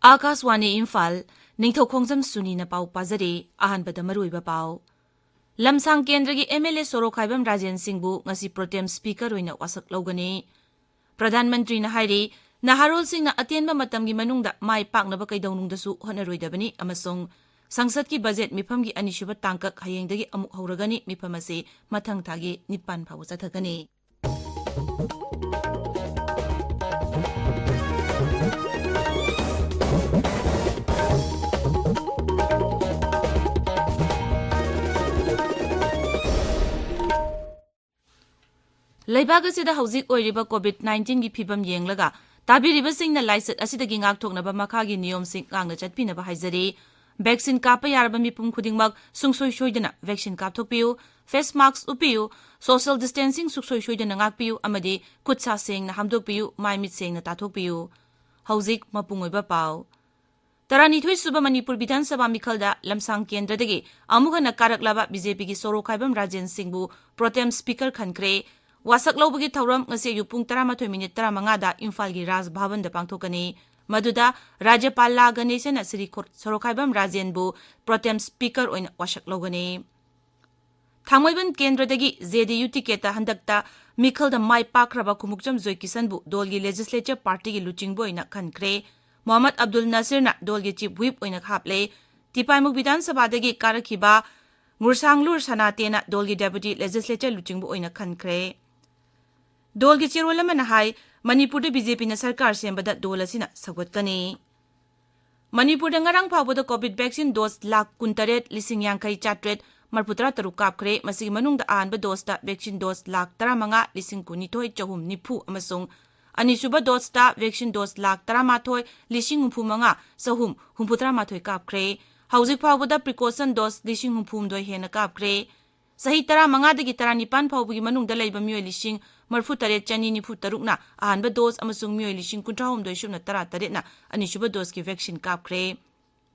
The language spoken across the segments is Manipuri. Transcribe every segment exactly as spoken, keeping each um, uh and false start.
ꯑꯥꯀꯥꯁꯋꯥꯅꯤ ꯏꯝꯐꯥꯜ, ꯅꯤꯡꯊꯧ ꯈꯣꯡꯖꯝ ꯁꯨꯅꯤꯅ ꯄꯥꯎ ꯄꯥꯖꯔꯤ꯫ ꯑꯍꯥꯟꯕꯗ ꯃꯔꯨꯑꯣꯏꯕ ꯄꯥꯎ꯫ ꯂꯝꯁꯥꯡ ꯀꯦꯟꯗ꯭ꯔꯒꯤ ꯑꯦꯝ ꯑꯦꯜ ꯑꯦ ꯁꯣꯔꯣꯛꯈꯥꯏꯕꯝ ꯔꯥꯖꯦꯟ ꯁꯤꯡꯕꯨ ꯉꯁꯤ ꯄ꯭ꯔꯣꯇꯦꯝ ꯁ꯭ꯄꯤꯀꯔ ꯑꯣꯏꯅ ꯋꯥꯁꯛ ꯂꯧꯒꯅꯤ꯫ ꯄ꯭ꯔꯙꯥꯟ ꯃꯟꯇ꯭ꯔꯤꯅ ꯍꯥꯏꯔꯤ, ꯅꯍꯥꯔꯣꯜꯁꯤꯡꯅ ꯑꯇꯦꯟꯕ ꯃꯇꯝꯒꯤ ꯃꯅꯨꯡꯗ ꯃꯥꯏ ꯄꯥꯛꯅꯕ ꯀꯩꯗꯧꯅꯨꯡꯗꯁꯨ ꯍꯣꯠꯅꯔꯣꯏꯗꯕꯅꯤ ꯑꯃꯁꯨꯡ ꯁꯪꯁꯠꯀꯤ ꯕꯖꯦꯠ ꯃꯤꯐꯝꯒꯤ ꯑꯅꯤꯁꯨꯕ ꯇꯥꯡꯀꯛ ꯍꯌꯦꯡꯗꯒꯤ ꯑꯃꯨꯛ ꯍꯧꯔꯒꯅꯤ꯫ ꯃꯤꯐꯝ ꯑꯁꯤ ꯃꯊꯪ ꯊꯥꯒꯤ ꯅꯤꯄꯥꯟ ꯐꯥꯎꯕ ꯆꯠꯊꯒꯅꯤ꯫ ꯂꯩꯕꯥꯛ ꯑꯁꯤꯗ ꯍꯧꯖꯤꯛ ꯑꯣꯏꯔꯤꯕ ꯀꯣꯚꯤꯗ ꯅꯥꯏꯟꯇꯤꯟꯒꯤ ꯐꯤꯚꯝ ꯌꯦꯡꯂꯒ, ꯇꯥꯕꯤꯔꯤꯕꯁꯤꯡꯅ ꯂꯥꯏꯆꯠ ꯑꯁꯤꯗꯒꯤ ꯉꯥꯛꯊꯣꯛꯅꯕ ꯃꯈꯥꯒꯤ ꯅꯤꯌꯣꯝꯁꯤꯡ ꯉꯥꯛꯅ ꯆꯠꯄꯤꯅꯕ ꯍꯥꯏꯖꯔꯤ꯫ ꯚꯦꯛꯁꯤꯟ ꯀꯥꯞꯄ ꯌꯥꯔꯕ ꯃꯤꯄꯨꯝ ꯈꯨꯗꯤꯡꯃꯛ ꯁꯨꯡꯁꯣꯏ ꯁꯣꯏꯗꯅ ꯚꯦꯛꯁꯤꯟ ꯀꯥꯞꯊꯣꯛꯄꯤꯌꯨ, ꯐꯦꯁ ꯃꯥꯁꯛ ꯎꯞꯄꯤꯌꯨ, ꯁꯣꯁꯤꯌꯦꯜ ꯗꯤꯁꯇꯦꯟꯁꯤꯡ ꯁꯨꯡꯁꯣꯏ ꯁꯣꯏꯗꯅ ꯉꯥꯛꯄꯤꯌꯨ ꯑꯃꯗꯤ ꯈꯨꯠ ꯁꯥ ꯁꯦꯡꯅ ꯍꯥꯝꯗꯣꯛꯄꯤꯌꯨ, ꯃꯥꯏ ꯃꯤꯠ ꯁꯦꯡꯅ ꯇꯥꯊꯣꯛꯄꯤꯌꯨ꯫ ꯍꯧꯖꯤꯛ ꯃꯄꯨꯡ ꯑꯣꯏꯕ ꯄꯥꯎ꯫ ꯇꯔꯥꯅꯤꯊꯣꯏ ꯁꯨꯕ ꯃꯅꯤꯄꯨꯔ ꯕꯤꯙꯥꯟ ꯁꯚꯥ ꯃꯤꯈꯜꯗ ꯂꯝꯁꯥꯡ ꯀꯦꯟꯗ꯭ꯔꯗꯒꯤ ꯑꯃꯨꯛ ꯍꯟꯅ ꯀꯥꯔꯛꯂꯕ ꯕꯤ ꯖꯦ ꯄꯤꯒꯤ ꯁꯣꯔꯣꯛꯈꯥꯏꯕꯝ ꯔꯥꯖꯦꯟ ꯁꯤꯡꯕꯨ ꯄ꯭ꯔꯣꯇꯦꯝ ꯁ꯭ꯄꯤꯀꯔ ꯈꯟꯈ꯭ꯔꯦ꯫ ꯋꯥꯁꯛ ꯂꯧꯕꯒꯤ ꯊꯧꯔꯝ ꯉꯁꯤ ꯑꯌꯨꯛ ꯄꯨꯡ ꯇꯔꯥꯃꯥꯊꯣꯏ ꯃꯤꯅꯤꯠ ꯇꯔꯥꯃꯉꯥꯗ ꯏꯝꯐꯥꯜꯒꯤ ꯔꯥꯖ ꯚꯕꯟꯗ ꯄꯥꯡꯊꯣꯛꯀꯅꯤ꯫ ꯃꯗꯨꯗ ꯔꯥꯖ꯭ꯌꯄꯥꯜ ꯂꯥ ꯒꯅꯦꯁꯟꯅ ꯁ꯭ꯔꯤ ꯈꯣ-, ꯁꯣꯔꯣꯛꯈꯥꯏꯕꯝ ꯔꯥꯖꯦꯟꯕꯨ ꯄ꯭ꯔꯣꯇꯦꯝ ꯁ꯭ꯄꯤꯀꯔ ꯑꯣꯏꯅ ꯋꯥꯁꯛ ꯂꯧꯒꯅꯤ꯫ ꯊꯥꯡꯃꯩꯕꯟ ꯀꯦꯟꯗ꯭ꯔꯗꯒꯤ ꯖꯦ ꯗꯤ ꯌꯨ ꯇꯤꯀꯦꯠꯇ ꯍꯟꯗꯛꯇ ꯃꯤꯈꯜꯗ ꯃꯥꯏ ꯄꯥꯛꯈ꯭ꯔꯕ ꯈꯨꯃꯨꯛꯆꯝ ꯖꯣꯏꯀꯤꯁꯟꯕꯨ ꯗꯣꯜꯒꯤ ꯂꯦꯖꯤꯁꯂꯦꯆꯔ ꯄꯥꯔꯇꯤꯒꯤ ꯂꯨꯆꯤꯡꯕ ꯑꯣꯏꯅ ꯈꯟꯈ꯭ꯔꯦ꯫ ꯃꯣꯍꯝꯃꯗ ꯑꯕꯗꯨꯜ ꯅꯥꯁꯤꯔꯅ ꯗꯣꯜꯒꯤ ꯆꯤꯐ ꯋꯤꯞ ꯑꯣꯏꯅ ꯍꯥꯞꯂꯦ꯫ ꯇꯤꯄꯥꯏꯃꯨꯛ ꯕꯤꯙꯥꯟ ꯁꯚꯥꯗꯒꯤ ꯀꯥꯔꯛꯈꯤꯕ ꯉꯨꯔꯁꯥꯡꯂꯨꯔ ꯁꯅꯥꯇꯦꯅ ꯗꯣꯜꯒꯤ ꯗꯦꯄꯨꯇꯤ ꯂꯦꯖꯤꯁꯂꯦꯆꯔ ꯂꯨꯆꯤꯡꯕ ꯑꯣꯏꯅ ꯈꯟꯈ꯭ꯔꯦ꯫ ꯗꯣꯜꯒꯤ ꯆꯦꯔꯣꯜ ꯑꯃꯅ ꯍꯥꯏ, ꯃꯅꯤꯄꯨꯔꯗ ꯕꯤ ꯖꯦ ꯄꯤꯅ ꯁꯔꯀꯥꯔ ꯁꯦꯝꯕꯗ ꯗꯣꯜ ꯑꯁꯤꯅ ꯁꯧꯒꯠꯀꯅꯤ꯫ ꯃꯅꯤꯄꯨꯔꯗ ꯉꯔꯥꯡ ꯐꯥꯎꯕꯗ ꯀꯣꯚꯤꯗ ꯚꯦꯛꯁꯤꯟ ꯗꯣꯁ ꯂꯥꯈ ꯀꯨꯟꯇꯔꯦꯠ ꯂꯤꯁꯤꯡ ꯌꯥꯡꯈꯩ ꯆꯥꯇ꯭ꯔꯦꯠ ꯃꯔꯤꯐꯨꯇꯔꯥ ꯇꯔꯨꯛ ꯀꯥꯞꯈ꯭ꯔꯦ꯫ ꯃꯁꯤꯒꯤ ꯃꯅꯨꯡꯗ ꯑꯍꯥꯟꯕ ꯗꯣꯁꯇ ꯚꯦꯛꯁꯤꯟ ꯗꯣꯁ ꯂꯥꯈ ꯇꯔꯥꯃꯉꯥ ꯂꯤꯁꯤꯡ ꯀꯨꯟꯅꯤꯊꯣꯏ ꯆꯍꯨꯝ ꯅꯤꯐꯨ ꯑꯃꯁꯨꯡ ꯑꯅꯤꯁꯨꯕ ꯗꯣꯁꯇ ꯚꯦꯛꯁꯤꯟ ꯗꯣꯁ ꯂꯥꯈ ꯇꯔꯥꯃꯥꯊꯣꯏ ꯂꯤꯁꯤꯡ ꯍꯨꯝꯐꯨ ꯃꯉꯥ ꯆꯍꯨꯝ ꯍꯨꯝꯐꯨꯇꯔꯥ ꯃꯥꯊꯣꯏ ꯀꯥꯞꯈ꯭ꯔꯦ꯫ ꯍꯧꯖꯤꯛ ꯐꯥꯎꯕꯗ ꯄ꯭ꯔꯤꯀꯣꯁꯟ ꯗꯣꯁ ꯂꯤꯁꯤꯡ ꯍꯨꯝꯐꯨꯍꯨꯝꯗꯣꯏ ꯍꯦꯟꯅ ꯀꯥꯞꯈ꯭ꯔꯦ꯫ ꯆꯍꯤ ꯇꯔꯥꯃꯉꯥꯗꯒꯤ ꯇꯔꯥꯅꯤꯄꯥꯟ ꯐꯥꯎꯕꯒꯤ ꯃꯅꯨꯡꯗ ꯂꯩꯕ ꯃꯤꯑꯣꯏ ꯂꯤꯁꯤꯡ ꯃꯔꯤꯐꯨꯇꯔꯦꯠ ꯆꯅꯤ ꯅꯤꯐꯨꯇꯔꯨꯛꯅ ꯑꯍꯥꯟꯕ dose ꯑꯃꯁꯨꯡ ꯃꯤꯑꯣꯏ ꯂꯤꯁꯤꯡ ꯀꯨꯟꯊ꯭ꯔꯥ ꯍꯨꯝꯗꯣꯏ ꯁꯨꯞꯅ ꯇꯔꯥ ꯇꯔꯦꯠꯅ ꯑꯅꯤꯁꯨꯕ doseꯀꯤ vaccine ꯀꯥꯞꯈ꯭ꯔꯦ꯫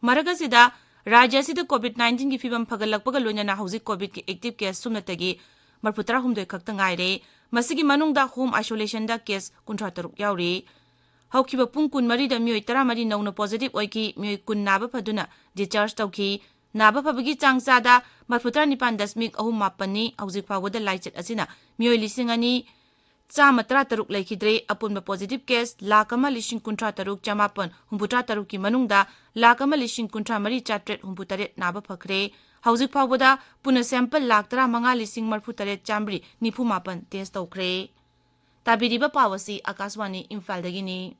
ꯃꯔꯛ ꯑꯁꯤꯗ, ꯔꯥꯖ꯭ꯌ ꯑꯁꯤꯗ COVID nineteenꯒꯤ ꯐꯤꯕꯝ ꯐꯒꯠꯂꯛꯄꯒ ꯂꯣꯏꯅꯅ ꯍꯧꯖꯤꯛ COVIDꯀꯤ active case ꯁꯨꯞꯅꯇꯒꯤ ꯃꯔꯤꯐꯨꯇꯔꯥ ꯍꯨꯝꯗꯣꯏ ꯈꯛꯇ ꯉꯥꯏꯔꯦ꯫ ꯃꯁꯤꯒꯤ ꯃꯅꯨꯡꯗ home isolationꯗ case ꯀꯨꯟꯊ꯭ꯔꯥ ꯇꯔꯨꯛ ꯌꯥꯎꯔꯤ꯫ ꯍꯧꯈꯤꯕ ꯄꯨꯡ ꯀꯨꯟꯃꯔꯤꯗ ꯃꯤꯑꯣꯏ ꯇꯔꯥꯃꯔꯤ ꯅꯧꯅ positive ꯑꯣꯏꯈꯤ, ꯃꯤꯑꯣꯏ ꯀꯨꯟ ꯅꯥꯕ ꯐꯗꯨꯅ discharge ꯇꯧꯈꯤ꯫ ꯅꯥꯕ ꯐꯕꯒꯤ ꯆꯥꯡ ꯆꯥꯗ ꯃꯔꯤꯐꯨꯇꯔꯥ ꯅꯤꯄꯥꯟ ꯗꯁꯃꯤꯛ ꯑꯍꯨꯝ ꯃꯥꯄꯟꯅꯤ꯫ ꯍꯧꯖꯤꯛ ꯐꯥꯎꯕꯗ ꯂꯥꯏꯆꯠ ꯑꯁꯤꯅ ꯃꯤꯑꯣꯏ ꯂꯤꯁꯤꯡ ꯑꯅꯤ ꯆꯥꯝꯃ ꯇꯔꯥ ꯇꯔꯨꯛ ꯂꯩꯈꯤꯗ꯭ꯔꯦ꯫ ꯑꯄꯨꯟꯕ positive case ꯂꯥꯈ ꯑꯃ ꯂꯤꯁꯤꯡ ꯀꯨꯟꯊ꯭ꯔꯥ ꯇꯔꯨꯛ ꯆꯃꯥꯄꯟ ꯍꯨꯝꯐꯨꯇꯔꯥ ꯇꯔꯨꯛꯀꯤ ꯃꯅꯨꯡꯗ ꯂꯥꯈ ꯑꯃ ꯂꯤꯁꯤꯡ ꯀꯨꯟꯊ꯭ꯔꯥ ꯃꯔꯤ ꯆꯥꯇ꯭ꯔꯦꯠ ꯍꯨꯝꯐꯨꯇꯔꯦꯠ ꯅꯥꯕ ꯐꯈ꯭ꯔꯦ꯫ ꯍꯧꯖꯤꯛ ꯐꯥꯎꯕꯗ ꯄꯨꯟꯅ sample ꯂꯥꯈ ꯇꯔꯥꯃꯉꯥ ꯂꯤꯁꯤꯡ ꯃꯔꯤꯐꯨꯇꯔꯦꯠ ꯆꯥꯝꯃꯔꯤ ꯅꯤꯐꯨ ꯃꯥꯄꯟ test ꯇꯧꯈ꯭ꯔꯦ꯫ ꯇꯥꯕꯤꯔꯤꯕ ꯄꯥꯎ ꯑꯁꯤ ꯑꯀꯥꯁꯕꯥꯅꯤ ꯏꯝꯐꯥꯜꯗꯒꯤꯅꯤ꯫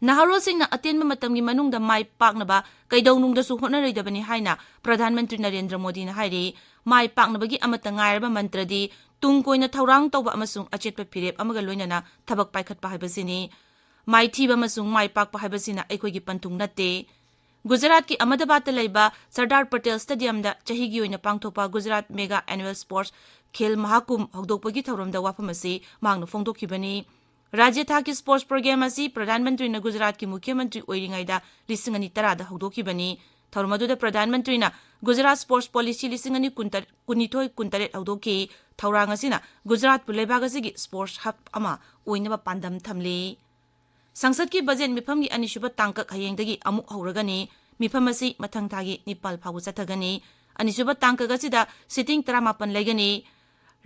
ꯅꯍꯥꯔꯣꯜꯁꯤꯡꯅ ꯑꯇꯦꯟꯕ ꯃꯇꯝꯒꯤ ꯃꯅꯨꯡꯗ ꯃꯥꯏ ꯄꯥꯛꯅꯕ ꯀꯩꯗꯧꯅꯨꯡꯗꯁꯨ ꯍꯣꯠꯅꯔꯣꯏꯗꯕꯅꯤ ꯍꯥꯏꯅ ꯄ꯭ꯔꯙꯥꯟ ꯃꯟꯇ꯭ꯔꯤ ꯅꯔꯦꯟꯗ꯭ꯔ ꯃꯣꯗꯤꯅ ꯍꯥꯏꯔꯤ꯫ ꯃꯥꯏ ꯄꯥꯛꯅꯕꯒꯤ ꯑꯃꯠꯇ ꯉꯥꯏꯔꯕ ꯃꯟꯇ꯭ꯔꯗꯤ ꯇꯨꯡ ꯀꯣꯏꯅ ꯊꯧꯔꯥꯡ ꯇꯧꯕ ꯑꯃꯁꯨꯡ ꯑꯆꯦꯠꯄ ꯐꯤꯔꯦꯞ ꯑꯃꯒ ꯂꯣꯏꯅꯅ ꯊꯕꯛ ꯄꯥꯏꯈꯠꯄ ꯍꯥꯏꯕꯁꯤꯅꯤ꯫ ꯃꯥꯏꯊꯤꯕ ꯑꯃꯁꯨꯡ ꯃꯥꯏ ꯄꯥꯛꯄ ꯍꯥꯏꯕꯁꯤꯅ ꯑꯩꯈꯣꯏꯒꯤ ꯄꯟꯊꯨꯡ ꯅꯠꯇꯦ꯫ ꯒꯨꯖꯔꯥꯠꯀꯤ ꯑꯍꯃꯗꯥꯕꯥꯗꯇ ꯂꯩꯕ ꯁꯔꯗꯥꯔ ꯄꯇꯦꯜ ꯁ꯭ꯇꯦꯗꯤꯌꯝꯗ ꯆꯍꯤꯒꯤ ꯑꯣꯏꯅ ꯄꯥꯡꯊꯣꯛꯄ Gujarat mega annual sports Khel Mahakumbh ꯍꯧꯗꯣꯛꯄꯒꯤ ꯊꯧꯔꯝꯗ ꯋꯥꯐꯝ ꯑꯁꯤ ꯃꯍꯥꯛꯅ ꯐꯣꯡꯗꯣꯛꯈꯤꯕꯅꯤ꯫ ꯔꯥꯖ꯭ꯌ ꯊꯥꯛꯀꯤ ꯁ꯭ꯄꯣꯔꯠꯁ ꯄ꯭ꯔꯣꯒ꯭ꯔꯥꯝ ꯑꯁꯤ ꯄ꯭ꯔꯙꯥꯟ ꯃꯟꯇ꯭ꯔꯤꯅ ꯒꯨꯖꯔꯥꯠꯀꯤ ꯃꯨꯈ꯭ꯌ ꯃꯟꯇ꯭ꯔꯤ ꯑꯣꯏꯔꯤꯉꯩꯗ ꯂꯤꯁꯤꯡ ꯑꯅꯤ ꯇꯔꯥꯗ ꯍꯧꯗꯣꯛꯈꯤꯕꯅꯤ꯫ ꯊꯧꯔꯝ ꯑꯗꯨꯗ ꯄ꯭ꯔꯙꯥꯟ ꯃꯟꯇ꯭ꯔꯤꯅ ꯒꯨꯖꯔꯥꯠ ꯁ꯭ꯄꯣꯔꯠꯁ ꯄꯣꯂꯤꯁꯤ ꯂꯤꯁꯤꯡ ꯑꯅꯤ ꯀꯨꯟꯅꯤꯊꯣꯏ ꯀꯨꯟꯇꯔꯦꯠ ꯍꯧꯗꯣꯛꯈꯤ꯫ ꯊꯧꯔꯥꯡ ꯑꯁꯤꯅ ꯒꯨꯖꯔꯥꯠꯄꯨ ꯂꯩꯕꯥꯛ ꯑꯁꯤꯒꯤ ꯁ꯭ꯄꯣꯔꯠꯁ ꯍꯕ ꯑꯃ ꯑꯣꯏꯅꯕ ꯄꯥꯟꯗꯝ ꯊꯝꯂꯤ꯫ ꯁꯪꯁꯠꯀꯤ ꯕꯖꯦꯠ ꯃꯤꯐꯝꯒꯤ ꯑꯅꯤꯁꯨꯕ ꯇꯥꯡꯀꯛ ꯍꯌꯦꯡꯗꯒꯤ ꯑꯃꯨꯛ ꯍꯧꯔꯒꯅꯤ꯫ ꯃꯤꯐꯝ ꯑꯁꯤ ꯃꯊꯪ ꯊꯥꯒꯤ ꯅꯤꯄꯥꯜ ꯐꯥꯎꯕ ꯆꯠꯊꯒꯅꯤ꯫ ꯑꯅꯤꯁꯨꯕ ꯇꯥꯡꯀꯛ ꯑꯁꯤꯗ sitting ꯇꯔꯥꯃꯥꯄꯟ ꯂꯩꯒꯅꯤ꯫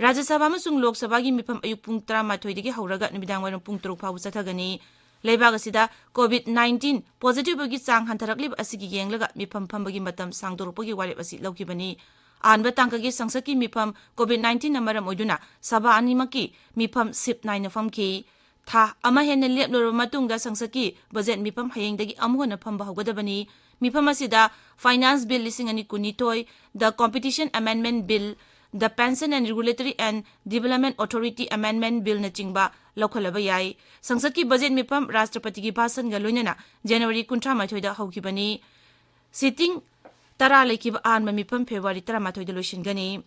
ꯔꯥꯖ꯭ꯌ ꯁꯚꯥ ꯑꯃꯁꯨꯡ ꯂꯣꯛ ꯁꯚꯥꯒꯤ ꯃꯤꯐꯝ ꯑꯌꯨꯛ ꯄꯨꯡ ꯇꯔꯥꯃꯥꯊꯣꯏꯗꯒꯤ ꯍꯧꯔꯒ ꯅꯨꯃꯤꯗꯥꯡ ꯋꯥꯏꯔꯝ ꯄꯨꯡ ꯇꯔꯨꯛ ꯐꯥꯎꯕ ꯆꯠꯊꯒꯅꯤ꯫ ꯂꯩꯕꯥꯛ ꯑꯁꯤꯗ COVID nineteen positive ꯑꯣꯏꯕꯒꯤ ꯆꯥꯡ ꯍꯟꯊꯔꯛꯂꯤꯕ ꯑꯁꯤꯒꯤ ꯌꯦꯡꯂꯒ ꯃꯤꯐꯝ ꯐꯝꯕꯒꯤ ꯃꯇꯝ ꯁꯥꯡꯗꯣꯔꯛꯄꯒꯤ ꯋꯥꯔꯦꯞ ꯑꯁꯤ ꯂꯧꯈꯤꯕꯅꯤ꯫ ꯑꯍꯥꯟꯕ ꯇꯥꯡꯀꯛꯀꯤ ꯁꯪꯁꯠꯀꯤ ꯃꯤꯐꯝ COVID nineteenꯅ ꯃꯔꯝ ꯑꯣꯏꯗꯨꯅ ꯁꯚꯥ ꯑꯅꯤꯃꯛꯀꯤ ꯃꯤꯐꯝ ꯁꯤꯞ ꯅꯥꯏꯅ ꯐꯝꯈꯤ꯫ ꯊꯥ ꯑꯃ ꯍꯦꯟꯅ ꯂꯦꯞꯂꯨꯔꯕ ꯃꯇꯨꯡꯗ ꯁꯪꯁꯠꯀꯤ ꯕꯖꯦꯠ ꯃꯤꯐꯝ ꯍꯌꯦꯡꯗꯒꯤ ꯑꯃꯨꯛ ꯍꯟꯅ ꯐꯝꯕ ꯍꯧꯒꯗꯕꯅꯤ꯫ ꯃꯤꯐꯝ ꯑꯁꯤꯗ Finance Bill ꯂꯤꯁꯤꯡ ꯑꯅꯤ ꯀꯨꯟꯅꯤꯊꯣꯏ, the Competition Amendment Bill, the Pension and Regulatory and Development Authority Amendment Billꯅꯆꯤꯡꯕ ꯂꯧꯈꯠꯂꯕ ꯌꯥꯏ꯫ ꯁꯪꯁꯠꯀꯤ ꯕꯖꯦꯠ ꯃꯤꯐꯝ ꯔꯥꯁꯇ꯭ꯔꯄꯇꯤꯒꯤ ꯚꯥꯁꯟꯒ ꯂꯣꯏꯅꯅ ꯖꯅꯋꯥꯔꯤ ꯀꯨꯟꯊ꯭ꯔꯥ ꯃꯥꯊꯣꯏꯗ ꯍꯧꯈꯤꯕꯅꯤ꯫ Sitting ꯇꯔꯥ ꯂꯩꯈꯤꯕ ꯑꯍꯥꯟꯕ ꯃꯤꯐꯝ ꯐꯦꯕ꯭ꯔꯨꯋꯥꯔꯤ ꯇꯔꯥꯃꯥꯊꯣꯏꯗ ꯂꯣꯏꯁꯤꯟꯒꯅꯤ꯫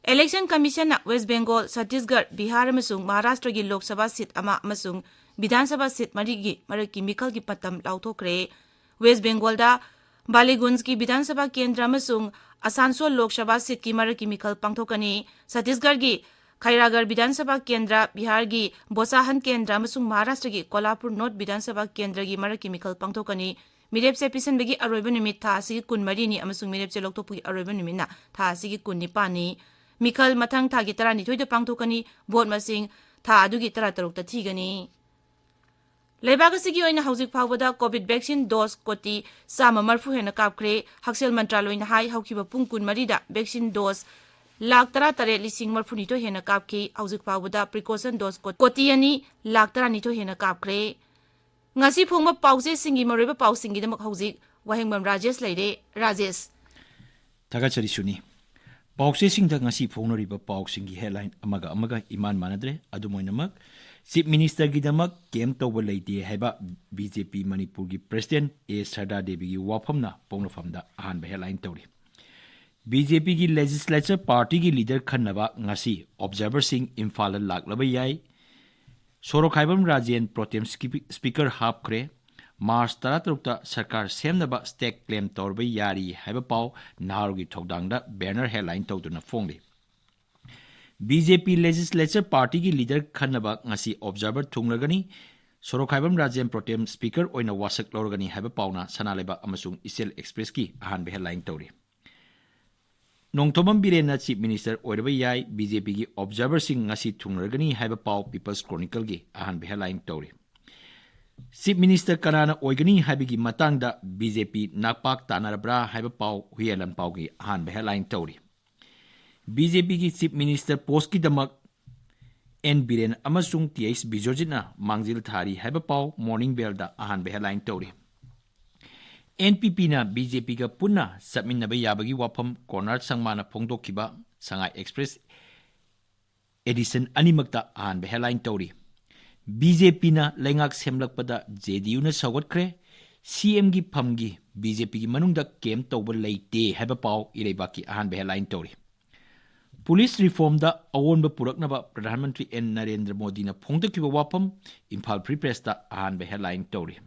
Election Commission ꯅ West Bengal, Chhattisgarh, Bihar ꯑꯃꯁꯨꯡ ꯃꯍꯥꯔꯥꯁꯇ꯭ꯔꯒꯤ ꯂꯣꯛ ꯁꯚꯥ ꯁꯤꯠ ꯑꯃ ꯑꯃꯁꯨꯡ ꯕꯤꯙꯥꯟ ꯁꯚꯥ ꯁꯤꯠ ꯃꯔꯤꯒꯤ ꯃꯔꯛꯀꯤ ꯃꯤꯈꯜꯒꯤ ꯃꯇꯝ ꯂꯥꯎꯊꯣꯛꯈ꯭ꯔꯦ꯫ West Bengal ꯗ ꯕꯥꯂꯤꯒꯨꯟꯖꯒꯤ ꯕꯤꯙꯥꯟ ꯁꯚꯥ ꯀꯦꯟꯗ꯭ꯔ ꯑꯃꯁꯨꯡ ꯑꯁꯥꯟꯁꯣꯜ ꯂꯣꯛ ꯁꯚꯥ ꯁꯤꯠꯀꯤ ꯃꯔꯛꯀꯤ ꯃꯤꯈꯜ ꯄꯥꯡꯊꯣꯛꯀꯅꯤ꯫ ꯆꯇꯤꯁꯒꯔꯒꯤ ꯈꯩꯔꯥꯒꯔ ꯕꯤꯙꯥꯟ ꯁꯚꯥ ꯀꯦꯟꯗ꯭ꯔ, ꯕꯤꯍꯥꯔꯒꯤ ꯕꯣꯁꯥꯍꯟ ꯀꯦꯟꯗ꯭ꯔ ꯑꯃꯁꯨꯡ ꯃꯍꯥꯔꯥꯁꯇ꯭ꯔꯒꯤ ꯀꯣꯂꯥꯄꯨꯔ ꯅꯣꯔꯠ ꯕꯤꯙꯥꯟ ꯁꯚꯥ ꯀꯦꯟꯗ꯭ꯔꯒꯤ ꯃꯔꯛꯀꯤ ꯃꯤꯈꯜ ꯄꯥꯡꯊꯣꯛꯀꯅꯤ꯫ ꯃꯤꯔꯦꯞꯁꯦ ꯄꯤꯁꯤꯟꯕꯒꯤ ꯑꯔꯣꯏꯕ ꯅꯨꯃꯤꯠ ꯊꯥ ꯑꯁꯤꯒꯤ ꯀꯨꯟꯃꯔꯤꯅꯤ ꯑꯃꯁꯨꯡ ꯃꯤꯔꯦꯞꯁꯦ ꯂꯧꯊꯣꯛꯄꯒꯤ ꯑꯔꯣꯏꯕ ꯅꯨꯃꯤꯠꯅ ꯊꯥ ꯑꯁꯤꯒꯤ ꯀꯨꯟꯅꯤꯄꯥꯟꯅꯤ꯫ ꯃꯤꯈꯜ ꯃꯊꯪ ꯊꯥꯒꯤ ꯇꯔꯥꯅꯤꯊꯣꯏꯗ ꯄꯥꯡꯊꯣꯛꯀꯅꯤ꯫ ꯚꯣꯠ ꯃꯁꯤꯡ ꯊꯥ ꯑꯗꯨꯒꯤ ꯇꯔꯥꯇꯔꯨꯛꯇ ꯊꯤꯒꯅꯤ꯫ ꯂꯩꯕꯥꯛ ꯑꯁꯤꯒꯤ ꯑꯣꯏꯅ ꯍꯧꯖꯤꯛ ꯐꯥꯎꯕꯗ ꯀꯣꯚꯤꯗ ꯚꯦꯛꯁꯤꯟ ꯗꯣꯁ ꯀꯣꯇꯤ ꯆꯥꯝꯃ ꯃꯔꯤꯐꯨ ꯍꯦꯟꯅ ꯀꯥꯞꯈ꯭ꯔꯦ꯫ ꯍꯛꯁꯦꯜ ꯃꯟꯇ꯭ꯔꯥꯂꯣꯏꯅ ꯍꯥꯏ, ꯍꯧꯈꯤꯕ ꯄꯨꯡ ꯀꯨꯟꯃꯔꯤꯗ ꯚꯦꯛꯁꯤꯟ ꯗꯣꯁ ꯂꯥꯈ ꯇꯔꯥꯇꯔꯦꯠ ꯂꯤꯁꯤꯡ ꯃꯔꯤꯐꯨꯅꯤꯊꯣꯏ ꯍꯦꯟꯅ ꯀꯥꯞꯈꯤ꯫ ꯍꯧꯖꯤꯛ ꯐꯥꯎꯕꯗ ꯄ꯭ꯔꯤꯀꯣꯁꯟ ꯗꯣꯁ ꯀꯣ-, ꯀꯣꯇꯤ ꯑꯅꯤ ꯂꯥꯈ ꯇꯔꯥꯅꯤꯊꯣꯏ ꯍꯦꯟꯅ ꯀꯥꯞꯈ꯭ꯔꯦ꯫ ꯉꯁꯤ ꯐꯣꯡꯕ ꯄꯥꯎꯆꯦꯁꯤꯡꯒꯤ ꯃꯔꯨꯑꯣꯏꯕ ꯄꯥꯎꯁꯤꯡꯒꯤꯗꯃꯛ ꯍꯧꯖꯤꯛ ꯋꯥꯍꯦꯡꯕꯝ ꯔꯥꯖꯦꯁ ꯂꯩꯔꯦ꯫ ꯔꯥꯖꯦꯁ꯫ ꯊꯥꯒꯠꯆꯔꯤ ꯁꯨꯅꯤ꯫ ꯄꯥꯎꯆꯦꯁꯤꯡꯗ ꯉꯁꯤ ꯐꯣꯡꯅꯔꯤꯕ ꯄꯥꯎꯁꯤꯡꯒꯤ ꯍꯦꯗꯂꯥꯏꯟ ꯑꯃꯒ ꯑꯃꯒ ꯏꯃꯥꯟ ꯃꯥꯟꯅꯗ꯭ꯔꯦ꯫ ꯑꯗꯨꯝ ꯑꯣꯏꯅꯃꯛ, ꯆꯤꯐ ꯃꯤꯅꯤꯁꯇꯔꯒꯤꯗꯃꯛ ꯀꯦꯝ ꯇꯧꯕ ꯂꯩꯇꯦ ꯍꯥꯏꯕ ꯕꯤ ꯖꯦ ꯄꯤ ꯃꯅꯤꯄꯨꯔꯒꯤ ꯄ꯭ꯔꯦꯁꯤꯗꯦꯟꯠ ꯑꯦ ꯁꯔꯗꯥ ꯗꯦꯕꯤꯒꯤ ꯋꯥꯐꯝꯅ ꯄꯣꯛꯅꯐꯝꯗ ꯑꯍꯥꯟꯕ ꯍꯦꯗꯂꯥꯏꯟ ꯇꯧꯔꯤ꯫ ꯕꯤ ꯖꯦ ꯄꯤꯒꯤ ꯂꯦꯖꯤꯁꯂꯦꯆꯔ ꯄꯥꯔꯇꯤꯒꯤ ꯂꯤꯗꯔ ꯈꯟꯅꯕ ꯉꯁꯤ ꯑꯣꯕꯖꯥꯔꯚꯔꯁꯤꯡ ꯏꯝꯐꯥꯜꯗ ꯂꯥꯛꯂꯕ ꯌꯥꯏ꯫ ꯁꯣꯔꯣꯛꯈꯥꯏꯕꯝ ꯔꯥꯖꯦꯟ ꯄ꯭ꯔꯣꯇꯦꯝ ꯁ꯭ꯀꯤꯄꯤ-, ꯁ꯭ꯄꯤꯀꯔ ꯍꯥꯞꯈ꯭ꯔꯦ꯫ ꯃꯥꯔꯆ ꯇꯔꯥꯇꯔꯨꯛꯇ ꯁꯔꯀꯥꯔ ꯁꯦꯝꯅꯕ ꯁ꯭ꯇꯦꯛ ꯀ꯭ꯂꯦꯝ ꯇꯧꯔꯕ ꯌꯥꯔꯤ ꯍꯥꯏꯕ ꯄꯥꯎ ꯅꯍꯥꯔꯣꯜꯒꯤ ꯊꯧꯗꯥꯡꯗ ꯕꯦꯅꯔ ꯍꯦꯗꯂꯥꯏꯟ ꯇꯧꯗꯨꯅ ꯐꯣꯡꯂꯤ꯫ ꯕꯤ ꯖꯦ ꯄꯤ ꯂꯦꯖꯤꯁꯂꯦꯆꯔ ꯄꯥꯔꯇꯤꯒꯤ ꯂꯤꯗꯔ ꯈꯟꯅꯕ ꯉꯁꯤ ꯑꯣꯕꯖꯥꯔꯚꯔ ꯊꯨꯡꯂꯒꯅꯤ꯫ ꯁꯣꯔꯣꯛꯈꯥꯏꯕꯝ ꯔꯥꯖꯦꯟ ꯄ꯭ꯔꯣꯇꯦꯝ ꯁ꯭ꯄꯤꯀꯔ ꯑꯣꯏꯅ ꯋꯥꯁꯛ ꯂꯧꯔꯒꯅꯤ ꯍꯥꯏꯕ ꯄꯥꯎꯅ ꯁꯅꯥ ꯂꯩꯕꯥꯛ ꯑꯃꯁꯨꯡ ꯏꯆꯦꯜ ꯑꯦꯛꯁꯄ꯭ꯔꯦꯁꯀꯤ ꯑꯍꯥꯟꯕ ꯍꯦꯗꯂꯥꯏꯟ ꯇꯧꯔꯤ꯫ ꯅꯣꯡꯊꯣꯝꯕꯝ ꯕꯤꯔꯦꯟꯅ ꯆꯤꯐ ꯃꯤꯅꯤꯁꯇꯔ ꯑꯣꯏꯔꯕ ꯌꯥꯏ, ꯕꯤ ꯖꯦ ꯄꯤꯒꯤ ꯑꯣꯕꯖꯥꯔꯚꯔꯁꯤꯡ ꯉꯁꯤ ꯊꯨꯡꯂꯔꯒꯅꯤ ꯍꯥꯏꯕ ꯄꯥꯎ ꯄꯤꯄꯜꯁ ꯀ꯭ꯔꯣꯅꯤꯀꯜꯒꯤ ꯑꯍꯥꯟꯕ ꯍꯦꯗꯂꯥꯏꯟ ꯇꯧꯔꯤ꯫ ꯆꯤꯐ ꯃꯤꯅꯤꯁꯇꯔ ꯀꯅꯥꯅ ꯑꯣꯏꯒꯅꯤ ꯍꯥꯏꯕꯒꯤ ꯃꯇꯥꯡꯗ ꯕꯤ ꯖꯦ ꯄꯤ ꯅꯥꯛꯄꯥꯛ ꯇꯥꯟꯅꯔꯕ꯭ꯔꯥ ꯍꯥꯏꯕ ꯄꯥꯎ ꯍꯨꯏꯌꯦꯟ ꯂꯥꯟꯄꯥꯎꯒꯤ ꯑꯍꯥꯟꯕ ꯍꯦꯗꯂꯥꯏꯟ ꯇꯧꯔꯤ꯫ ꯕꯤ ꯖꯦ ꯄꯤꯒꯤ ꯆꯤꯐ ꯃꯤꯅꯤꯁꯇꯔ ꯄꯣꯁꯀꯤꯗꯃꯛ ꯑꯦꯟ ꯕꯤꯔꯦꯟ ꯑꯃꯁꯨꯡ ꯇꯤ ꯑꯩꯆ ꯕꯤꯖꯣꯖꯤꯠꯅ ꯃꯥꯡꯖꯤꯜ ꯊꯥꯔꯤ ꯍꯥꯏꯕ ꯄꯥꯎ ꯃꯣꯔꯅꯤꯡ ꯕꯦꯜꯗ ꯑꯍꯥꯟꯕ ꯍꯦꯗꯂꯥꯏꯟ ꯇꯧꯔꯤ꯫ ꯑꯦꯟ ꯄꯤ ꯄꯤꯅ ꯕꯤ ꯖꯦ ꯄꯤꯒ ꯄꯨꯟꯅ ꯆꯠꯃꯤꯟꯅꯕ ꯌꯥꯕꯒꯤ ꯋꯥꯐꯝ ꯀꯣꯅꯔ ꯁꯪꯃꯥꯅ ꯐꯣꯡꯗꯣꯛꯈꯤꯕ ꯁꯉꯥꯏ ꯑꯦꯛꯁꯄ꯭ꯔꯦꯁ ꯑꯦꯗꯤꯁꯟ ꯑꯅꯤꯃꯛꯇ ꯑꯍꯥꯟꯕ ꯍꯦꯗꯂꯥꯏꯟ ꯇꯧꯔꯤ꯫ ꯕꯤ ꯖꯦ ꯄꯤꯅ ꯂꯩꯉꯥꯛ ꯁꯦꯝꯂꯛꯄꯗ ꯖꯦ ꯗꯤ ꯌꯨꯅ ꯁꯧꯒꯠꯈ꯭ꯔꯦ꯫ ꯁꯤ ꯑꯦꯝꯒꯤ ꯐꯝꯒꯤ ꯕꯤ ꯖꯦ ꯄꯤꯒꯤ ꯃꯅꯨꯡꯗ ꯀꯦꯝ ꯇꯧꯕ ꯂꯩꯇꯦ ꯍꯥꯏꯕ ꯄꯥꯎ ꯏꯔꯩꯕꯥꯛꯀꯤ ꯑꯍꯥꯟꯕ ꯍꯦꯗꯂꯥꯏꯟ ꯇꯧꯔꯤ꯫ ꯄꯨꯂꯤꯁ ꯔꯤꯐꯣꯔꯝꯗ ꯑꯑꯣꯟꯕ ꯄꯨꯔꯛꯅꯕ ꯄ꯭ꯔꯙꯥꯟ ꯃꯟꯇ꯭ꯔꯤ ꯑꯦꯟ ꯅꯔꯦꯟꯗ꯭ꯔ ꯃꯣꯗꯤꯅ ꯐꯣꯡꯗꯣꯛꯈꯤꯕ ꯋꯥꯐꯝ ꯏꯝꯐꯥꯜ ꯐ꯭ꯔꯤ ꯄ꯭ꯔꯦꯁꯇ ꯑꯍꯥꯟꯕ ꯍꯦꯗꯂꯥꯏꯟ ꯇꯧꯔꯤ꯫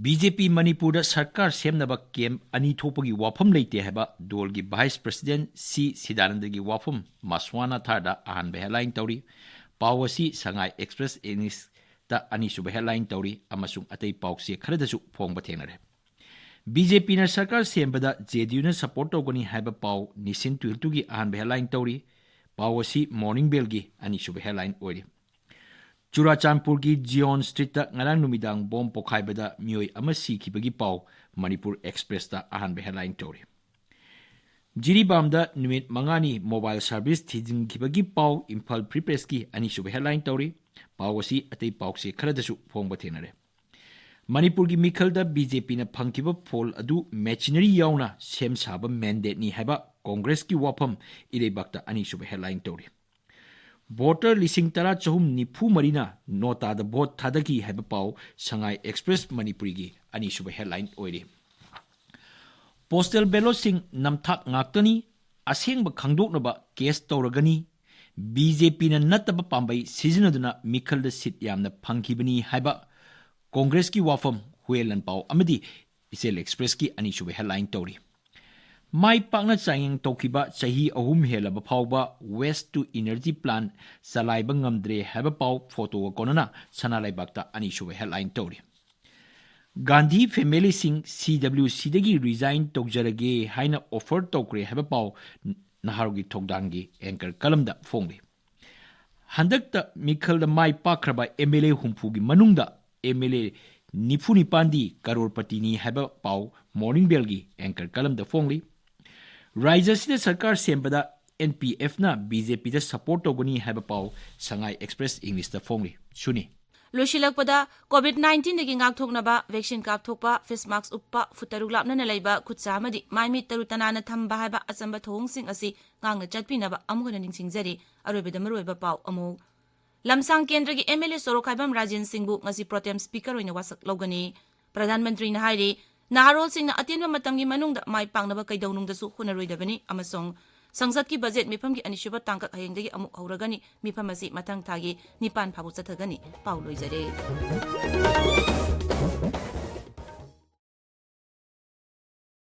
ꯕꯤ ꯖꯦ ꯄꯤ ꯃꯅꯤꯄꯨꯔꯗ ꯁꯔꯀꯥꯔ ꯁꯦꯝꯅꯕ ꯀꯦꯝꯞ ꯑꯅꯤ ꯊꯣꯛꯄꯒꯤ ꯋꯥꯐꯝ ꯂꯩꯇꯦ ꯍꯥꯏꯕ ꯗꯣꯜꯒꯤ ꯚꯥꯏꯁ ꯄ꯭ꯔꯁꯤꯗꯦꯟ ꯁꯤ ꯁꯤꯗꯥꯅꯟꯗꯒꯤ ꯋꯥꯐꯝ ꯃꯁ꯭ꯋꯥꯅꯥ ꯊꯥꯔꯗ ꯑꯍꯥꯟꯕ ꯍꯦꯗꯂꯥꯏꯟ ꯇꯧꯔꯤ꯫ ꯄꯥꯎ ꯑꯁꯤ ꯁꯉꯥꯏ ꯑꯦꯛꯁꯄ꯭ꯔꯦꯁ ꯏꯪꯂꯤꯁꯇ ꯑꯅꯤꯁꯨꯕ ꯍꯦꯗꯂꯥꯏꯟ ꯇꯧꯔꯤ ꯑꯃꯁꯨꯡ ꯑꯇꯩ ꯄꯥꯎꯆꯦ ꯈꯔꯗꯁꯨ ꯐꯣꯡꯕ ꯊꯦꯡꯅꯔꯦ꯫ ꯕꯤ ꯖꯦ ꯄꯤꯅ ꯁꯔꯀꯥꯔ ꯁꯦꯝꯕꯗ ꯖꯦ ꯗꯤ ꯌꯨꯅ ꯁꯄꯣꯔꯠ ꯇꯧꯒꯅꯤ ꯍꯥꯏꯕ ꯄꯥꯎ ꯅꯤꯁꯤꯟ ꯇꯨꯍꯤꯜꯇꯨꯒꯤ ꯑꯍꯥꯟꯕ ꯍꯦꯗꯂꯥꯏꯟ ꯇꯧꯔꯤ꯫ ꯄꯥꯎ ꯑꯁꯤ ꯃꯣꯔꯅꯤꯡ ꯕꯦꯜꯒꯤ ꯑꯅꯤꯁꯨꯕ ꯍꯦꯗꯂꯥꯏꯟ ꯑꯣꯏꯔꯤ꯫ ꯆꯨꯔꯥꯆꯥꯟꯄꯨꯔꯒꯤ ꯖꯤꯌꯣꯟ ꯁ꯭ꯇ꯭ꯔꯤꯠꯇ ꯉꯔꯥꯡ ꯅꯨꯃꯤꯗꯥꯡ ꯕꯣꯝ ꯄꯣꯈꯥꯏꯕꯗ ꯃꯤꯑꯣꯏ ꯑꯃ ꯁꯤꯈꯤꯕꯒꯤ ꯄꯥꯎ ꯃꯅꯤꯄꯨꯔ ꯑꯦꯛꯁꯄ꯭ꯔꯦꯁꯇ ꯑꯍꯥꯟꯕ ꯍꯦꯗꯂꯥꯏꯟ ꯇꯧꯔꯤ꯫ ꯖꯤꯔꯤꯕꯥꯝꯗ ꯅꯨꯃꯤꯠ ꯃꯉꯥꯅꯤ ꯃꯣꯕꯥꯏꯜ ꯁꯥꯔꯚꯤꯁ ꯊꯤꯡꯖꯤꯟꯈꯤꯕꯒꯤ ꯄꯥꯎ ꯏꯝꯐꯥꯜ ꯐ꯭ꯔꯤ ꯄ꯭ꯔꯦꯁꯀꯤ ꯑꯅꯤꯁꯨꯕ ꯍꯦꯗꯂꯥꯏꯟ ꯇꯧꯔꯤ꯫ ꯄꯥꯎ ꯑꯁꯤ ꯑꯇꯩ ꯄꯥꯎꯆꯦ ꯈꯔꯗꯁꯨ ꯐꯣꯡꯕ ꯊꯦꯡꯅꯔꯦ꯫ ꯃꯅꯤꯄꯨꯔꯒꯤ ꯃꯤꯈꯜꯗ ꯕꯤ ꯖꯦ ꯄꯤꯅ ꯐꯪꯈꯤꯕ ꯐꯣꯜ ꯑꯗꯨ ꯃꯦꯆꯤꯅꯔꯤ ꯌꯥꯎꯅ ꯁꯦꯝ ꯁꯥꯕ ꯃꯦꯟꯗꯦꯠꯅꯤ ꯍꯥꯏꯕ ꯀꯣꯡꯒ꯭ꯔꯦꯁꯀꯤ ꯋꯥꯐꯝ ꯏꯔꯩꯕꯥꯛꯇ ꯑꯅꯤꯁꯨꯕ ꯍꯦꯗꯂꯥꯏꯟ ꯇꯧꯔꯤ꯫ ꯚꯣꯇꯔ ꯂꯤꯁꯤꯡ ꯇꯔꯥ ꯆꯍꯨꯝ ꯅꯤꯐꯨ ꯃꯔꯤꯅ ꯅꯣꯇꯥꯗ ꯚꯣꯠ ꯊꯥꯗꯈꯤ ꯍꯥꯏꯕ ꯄꯥꯎ ꯁꯉꯥꯏ ꯑꯦꯛꯁꯄ꯭ꯔꯦꯁ ꯃꯅꯤꯄꯨꯔꯤꯒꯤ ꯑꯅꯤꯁꯨꯕ ꯍꯦꯗꯂꯥꯏꯟ ꯑꯣꯏꯔꯤ꯫ ꯄꯣꯁꯇꯦꯜ ꯕꯦꯂꯣꯠꯁꯤꯡ ꯅꯝꯊꯥꯛ ꯉꯥꯛꯇꯅꯤ, ꯑꯁꯦꯡꯕ ꯈꯪꯗꯣꯛꯅꯕ ꯀꯦꯁ ꯇꯧꯔꯒꯅꯤ, ꯕꯤ ꯖꯦ ꯄꯤꯅ ꯅꯠꯇꯕ ꯄꯥꯝꯕꯩ ꯁꯤꯖꯤꯟꯅꯗꯨꯅ ꯃꯤꯈꯜꯗ ꯁꯤꯠ ꯌꯥꯝꯅ ꯐꯪꯈꯤꯕꯅꯤ ꯍꯥꯏꯕ ꯀꯣꯡꯒ꯭ꯔꯦꯁꯀꯤ ꯋꯥꯐꯝ ꯍꯨꯌꯦꯟ ꯂꯥꯟꯄꯥꯎ ꯑꯃꯗꯤ ꯏꯆꯦꯜ ꯑꯦꯛꯁꯄ꯭ꯔꯦꯁꯀꯤ ꯑꯅꯤꯁꯨꯕ ꯍꯦꯗꯂꯥꯏꯟ ꯇꯧꯔꯤ꯫ ꯃꯥꯏ ꯄꯥꯛꯅ ꯆꯥꯡꯌꯦꯡ ꯇꯧꯈꯤꯕ ꯆꯍꯤ ꯑꯍꯨꯝ ꯍꯦꯜꯂꯕ ꯐꯥꯎꯕ waste to energy plant ꯆꯂꯥꯏꯕ ꯉꯝꯗ꯭ꯔꯦ ꯍꯥꯏꯕ ꯄꯥꯎ ꯐꯣꯇꯣꯒ ꯀꯣꯟꯅꯅ ꯁꯅꯥ ꯂꯩꯕꯥꯛꯇ ꯑꯅꯤꯁꯨꯕ ꯍꯦꯗꯂꯥꯏꯟ ꯇꯧꯔꯤ꯫ ꯒꯥꯟꯙꯤ ꯐꯦꯃꯤꯂꯤꯁꯤꯡ ꯁꯤ ꯗꯕ꯭ꯂꯤꯎ ꯁꯤꯗꯒꯤ ꯔꯤꯖꯥꯏꯟ ꯇꯧꯖꯔꯒꯦ ꯍꯥꯏꯅ ꯑꯣꯐꯔ ꯇꯧꯈ꯭ꯔꯦ ꯍꯥꯏꯕ ꯄꯥꯎ ꯅꯍꯥꯔꯣꯜꯒꯤ ꯊꯧꯗꯥꯡꯒꯤ ꯑꯦꯡꯀꯔ ꯀꯂꯝꯗ ꯐꯣꯡꯂꯤ꯫ ꯍꯟꯗꯛꯇ ꯃꯤꯈꯜꯗ ꯃꯥꯏ ꯄꯥꯛꯈ꯭ꯔꯕ ꯑꯦꯝ ꯑꯦꯜ ꯑꯦ ꯍꯨꯝꯐꯨꯒꯤ ꯃꯅꯨꯡꯗ ꯑꯦꯝ ꯑꯦꯜ ꯑꯦ ꯅꯤꯐꯨ ꯅꯤꯄꯥꯟꯗꯤ ꯀꯔꯣꯔꯄꯇꯤꯅꯤ ꯍꯥꯏꯕ ꯄꯥꯎ ꯃꯣꯔꯅꯤꯡ ꯕꯦꯜꯒꯤ ꯑꯦꯡꯀꯔ ꯀꯂꯝꯗ ꯐꯣꯡꯂꯤ꯫ ꯔꯥꯖ꯭ꯌ ꯑꯁꯤꯗ ꯁꯔꯀꯥꯔ ꯁꯦꯝꯕꯗ ꯑꯦꯟ ꯄꯤ ꯑꯦꯐꯅ ꯕꯤ ꯖꯦ ꯄꯤꯗ ꯁꯄꯣꯔꯠ ꯇꯧꯒꯅꯤ ꯍꯥꯏꯕ ꯄꯥꯎ ꯁꯉꯥꯏ ꯑꯦꯛꯁꯄ꯭ꯔꯦꯁ ꯏꯪꯂꯤꯁꯇ ꯐꯣꯡꯂꯤ꯫ ꯁꯨꯅꯤ꯫ ꯂꯣꯏꯁꯤꯜꯂꯛꯄꯗ, ꯀꯣꯚꯤꯗ ꯅꯥꯏꯟꯇꯤꯟꯗꯒꯤ ꯉꯥꯛꯊꯣꯛꯅꯕ ꯚꯦꯛꯁꯤꯟ ꯀꯥꯞꯊꯣꯛꯄ, ꯐꯦꯁ ꯃꯥꯛꯁ ꯎꯞꯄ, ꯐꯨꯠ ꯇꯔꯨꯛ ꯂꯥꯞꯅꯅ ꯂꯩꯕ, ꯈꯨꯠ ꯁꯥ ꯑꯃꯗꯤ ꯃꯥꯏ ꯃꯤꯠ ꯇꯔꯨ ꯇꯅꯥꯟꯅ ꯊꯝꯕ ꯍꯥꯏꯕ ꯑꯆꯝꯕ ꯊꯧꯑꯣꯡꯁꯤꯡ ꯑꯁꯤ ꯉꯥꯛꯅ ꯆꯠꯄꯤꯅꯕ ꯑꯃꯨꯛ ꯍꯟꯅ ꯅꯤꯡꯁꯤꯡꯖꯔꯤ꯫ ꯑꯔꯣꯏꯕꯗ ꯃꯔꯨꯑꯣꯏꯕ ꯄꯥꯎ ꯑꯃꯨꯛ꯫ ꯂꯝꯁꯥꯡ ꯀꯦꯟꯗ꯭ꯔꯒꯤ ꯑꯦꯝ ꯑꯦꯜ ꯑꯦ ꯁꯣꯔꯣꯛꯈꯥꯏꯕꯝ ꯔꯥꯖꯦꯟ ꯁꯤꯡꯕꯨ ꯉꯁꯤ ꯄ꯭ꯔꯣꯇꯦꯝ ꯁ꯭ꯄꯤꯀꯔ ꯑꯣꯏꯅ ꯋꯥꯁꯛ ꯂꯧꯒꯅꯤ꯫ ꯄ꯭ꯔꯙꯥꯟ ꯃꯟꯇ꯭ꯔꯤꯅ ꯍꯥꯏꯔꯤ, ꯅꯍꯥꯔꯣꯜꯁꯤꯡꯅ ꯑꯇꯦꯟꯕ ꯃꯇꯝꯒꯤ ꯃꯅꯨꯡꯗ ꯃꯥꯏ ꯄꯥꯛꯅꯕ ꯀꯩꯗꯧꯅꯨꯡꯗꯁꯨ ꯍꯣꯠꯅꯔꯣꯏꯗꯕꯅꯤ ꯑꯃꯁꯨꯡ ꯁꯪꯁꯠꯀꯤ ꯕꯖꯦꯠ ꯃꯤꯐꯝꯒꯤ ꯑꯅꯤꯁꯨꯕ ꯇꯥꯡꯀꯛ ꯍꯌꯦꯡꯗꯒꯤ ꯑꯃꯨꯛ ꯍꯧꯔꯒꯅꯤ꯫ ꯃꯤꯐꯝ ꯑꯁꯤ ꯃꯊꯪ ꯊꯥꯒꯤ ꯅꯤꯄꯥꯟ ꯐꯥꯎꯕ ꯆꯠꯊꯒꯅꯤ꯫ ꯄꯥꯎ ꯂꯣꯏꯖꯔꯦ꯫